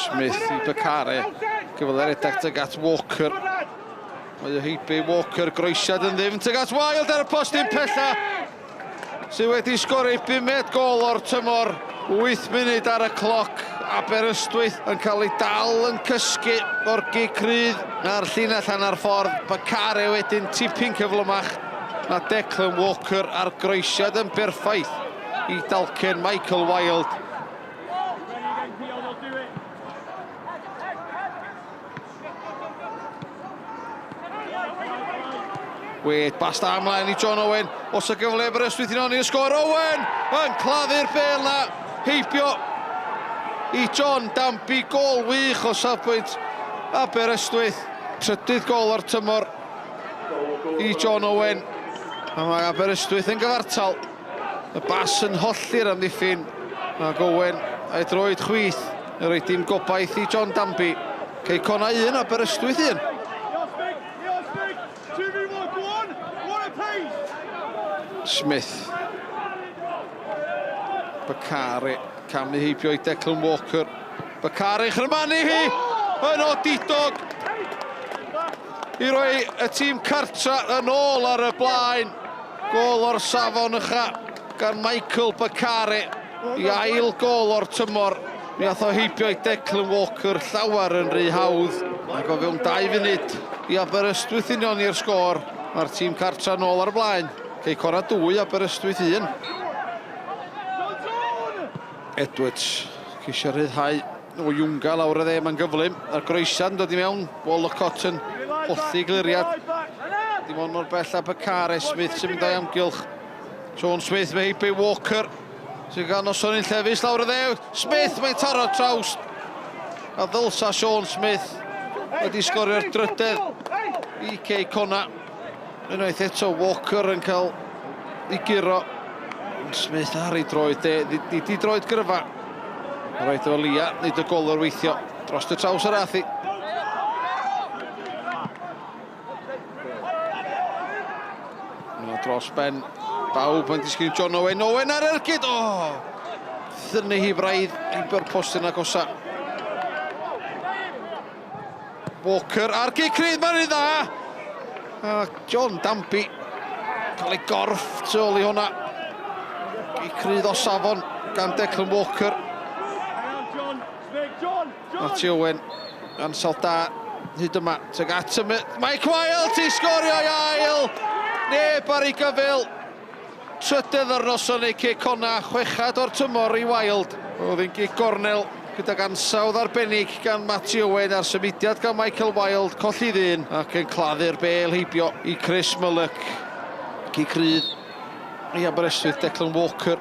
Smith i Bakare. Gyfle redeg tuag at Walker. Mae o heibio i Walker, groesiad yn ddyfn tuag at Wild ar y postyn pella. Sydd wedi sgori bumed gol o'r tymor. 8 munud ar y cloc. Aberystwyth yn cael ei dal yn cysgu o'r gic rydd a'r llinell hanner ffordd. Bakare wedyn tipyn cyflymach na Declan Walker a'r groesiad yn berffaith i dalcen Michael Wilde. Wade, bas da ymlaen i John Owen. Os y gyfle Aberystwyth i noni'r sgôr. Owen yn claddu'r bel na. Heibio i John Danby. Gôl wych o safbwynt Aberystwyth. Trydydd gôl o'r tymor i John Owen. A mae Aberystwyth yn gyfartal. Y bas yn hollti'r amddiffyn. Ac Owen a'i droed chwith yn rhoi dim gobaith i John Danby. Cei Connah 1, Aberystwyth 1. Smith. Bakare camu heibio i Declan Walker. Bakare chyrmanu hi yn odidog i roi y tîm cartra yn ôl ar y blaen. Gôl o'r safon ucha gan Michael Bakare i ail gôl o'r tymor. Mi ath o heibio i Declan Walker llawer yn rhy hawdd. Ac o fewn 2 funud i Aberystwyth unioni'r sgôr. Mae'r tîm cartra nôl ar y blaen. Cei Connah 2, Aberystwyth 1. Edwards ceisio rhyddhau o Iwnga lawr y dde, mae'n gyflym. A'r groesiad yn dod i mewn, Wollacott yn hollti gliriad. Dim ond mor bell a Bakare Smith sy'n mynd o'i amgylch. Sean Smith, mae heibio Walker, sy'n cael noson un llefus lawr y dde. Smith, mae'n taro traws. A ddylsa Sean Smith wedi sgorio'r drydedd i Cei Connah. Unwaith eto Walker yn cael ei guro. Smith ar ei droed de, nid i droed gryfa. Rhaid o Lia, nid y golwr weithio dros y traws yr ath i. Yna dros ben bawb yn disgyn John Owen. Owen ar ergyd! O! Oh! Thynnu hi braidd, heibio'r postyn agosa. Walker a'r gic rydd, mae'n rhy dda! A John Danby cael ei gorff tu ôl i hwnna. Gic rydd o safon gan Declan Walker. Matty Owen, ansawdd da hyd yma. Tuag at y... Mike Wilde i sgorio i ail! Neb ar ei gyfyl. Trydedd o'r noson i Cei Connah, chwechad o'r tymor i Wilde. Oedd hi'n gic gornel gydag ansawdd arbennig gan Matty Owen a'r symudiad gan Michael Wilde, colli ddyn ac yn claddu'r bêl heibio i Chris Mullock. Gic rydd i Aberystwyth, Declan Walker.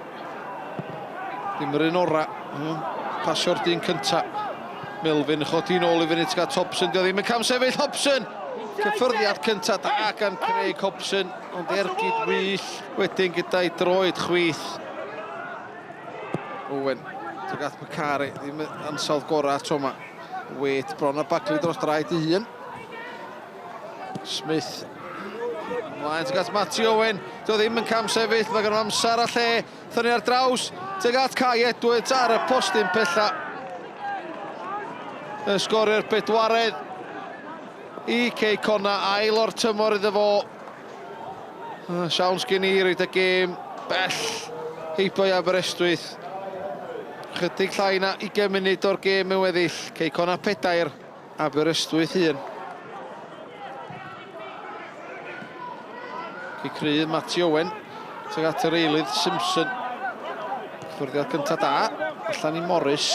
Ddim yr un ora. Pasio'r dyn cynta. Melvin yn chodi nôl i fyny tuag at Hobson. Dio ddim yn camsefyll. Hobson! Cyffyrddiad cynta da gan Craig Hobson. Ond ergyd wych wedyn gyda'i droed chwith. Owen, tuag at Bakare, ddim ansawdd gorau tro yma. Wade bron a baglu dros draed ei hun. Smith ymlaen tuag at Matty Owen. Dio ddim yn cam sefyll, mae gan amser a lle. Thynnu ar draws tuag at Kai Edwards ar y postyn pella. Yn sgorio'r bedwaredd i Cei Connah, ail o'r tymor iddo fo. Siawns gen i roed y gêm bell heibio i Aberystwyth. Chydig llai na 20 munud o'r gêm yn weddill. Cei Connah 4, Aberystwyth 1. Cic rydd Matty Owen tuag at yr eilydd Simpson. Ffwrddiad gyntaf da, allan i Morris.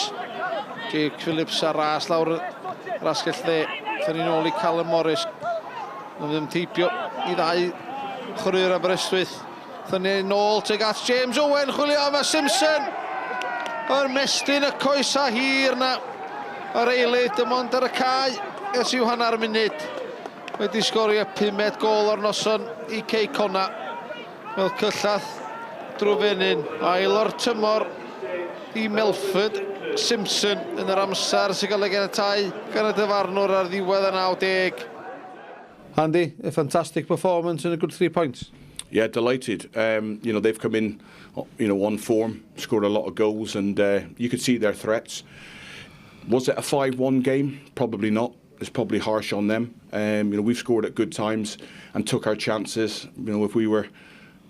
Jake Phillips ar ras lawr yr asgell dde. Thynnu nôl i Callum Morris. Mae'n ddim teipio i ddau chwaraewr Aberystwyth. Thynnu nôl tuag at James Owen, chwilio am y Simpson. Yr mestyn y coesa hir na. Yr eilydd dim ond ar y cae ers i'w hanner munud. Wedi sgorio pumed gôl o'r noson i Cei Connah. Fel cyllath drwy fenyn. Ail o'r tymor i Melford Simpson yn yr amser sy'n cael ei ganiatáu gan y dyfarnwr ar ddiwedd y 90. Andy, a fantastic performance and a good 3 points. Yeah, delighted. You know, they've come in, you know, on form, scored a lot of goals, and you could see their threats. Was it a 5-1 game? Probably not. It's probably harsh on them. You know, we've scored at good times and took our chances. You know, if we were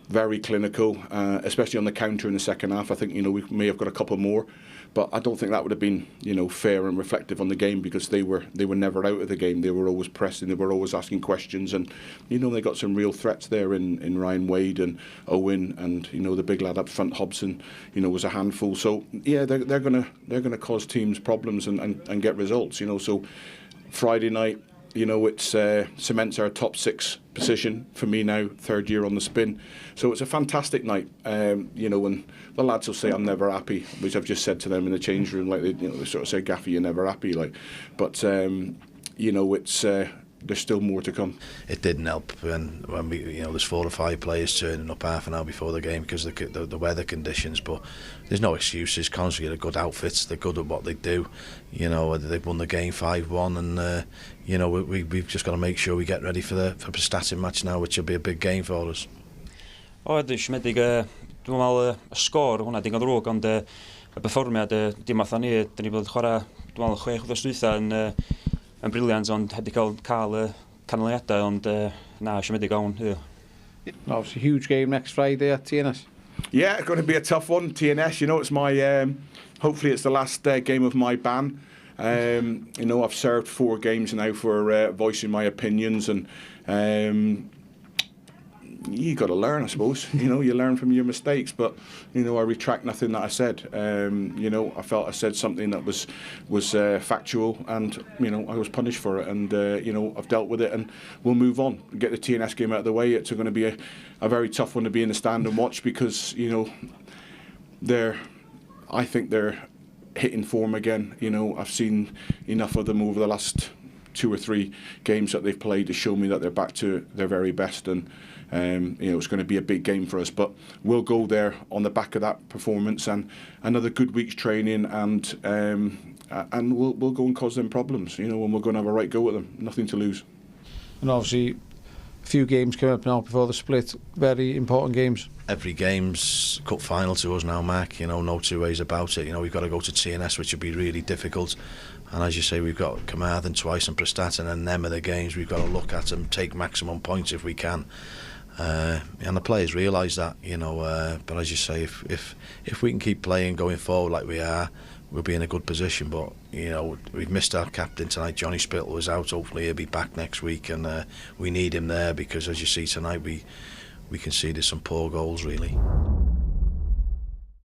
very clinical, especially on the counter in the second half, I think, you know, we may have got a couple more. But I don't think that would have been, you know, fair and reflective on the game, because they were never out of the game. They were always pressing, they were always asking questions, and, you know, they got some real threats there in Ryan Wade and Owen, and, you know, the big lad up front, Hobson, you know, was a handful. So yeah, they're gonna cause teams problems and get results, you know. So Friday night, you know, it's cements our top 6 position for me now, third year on the spin. So it's a fantastic night, you know, and the lads will say I'm never happy, which I've just said to them in the change room, like they, you know, they sort of say, Gaffer, you're never happy, like, but you know, it's there's still more to come. It didn't help when we, you know, there's 4 or 5 players turning up half an hour before the game because of the weather conditions. But there's no excuses. Coventry are a good outfit. They're good at what they do. You know, they've won the game 5-1, and you know, we've just got to make sure we get ready for the Prestatyn match now, which will be a big game for us. O, dwi'n siomedig, dwi'n meddwl y sgôr hwnna digon ddrwg, ond y perfformiad dim fatha ni, dyn ni bod yn chwarae, dwi'n meddwl 6 wythnos dwytha yn brilliant, ond heb di cael y canlyniadau, ond na, siomedig iawn. Obviously, huge game next Friday at TNS. Yeah, it's going to be a tough one, TNS. You know, it's my, hopefully it's the last game of my ban. You know, I've served 4 games now for voicing my opinions, and you got to learn, I suppose. You know, you learn from your mistakes, but, you know, I retract nothing that I said. You know, I felt I said something that was factual, and, you know, I was punished for it, and, you know, I've dealt with it, and we'll move on. Get the TNS game out of the way. It's going to be a very tough one to be in the stand and watch, because, you know, I think they're hitting form again. You know, I've seen enough of them over the last 2 or 3 games that they've played to show me that they're back to their very best, and you know, it's going to be a big game for us, but we'll go there on the back of that performance and another good week's training, and we'll go and cause them problems, you know, and we're going to have a right go at them. Nothing to lose. And obviously a few games coming up now before the split, very important games. Every game's cup final to us now, Mark, you know, no two ways about it. You know, we've got to go to TNS, which will be really difficult. And as you say, we've got Carmarthen twice and Prestatyn, and them are the games we've got to look at and take maximum points if we can. And the players realise that, you know. But as you say, if we can keep playing going forward like we are, we'll be in a good position. But, you know, we've missed our captain tonight. Johnny Spittle was out. Hopefully he'll be back next week, and we need him there because, as you see tonight, we conceded some poor goals, really.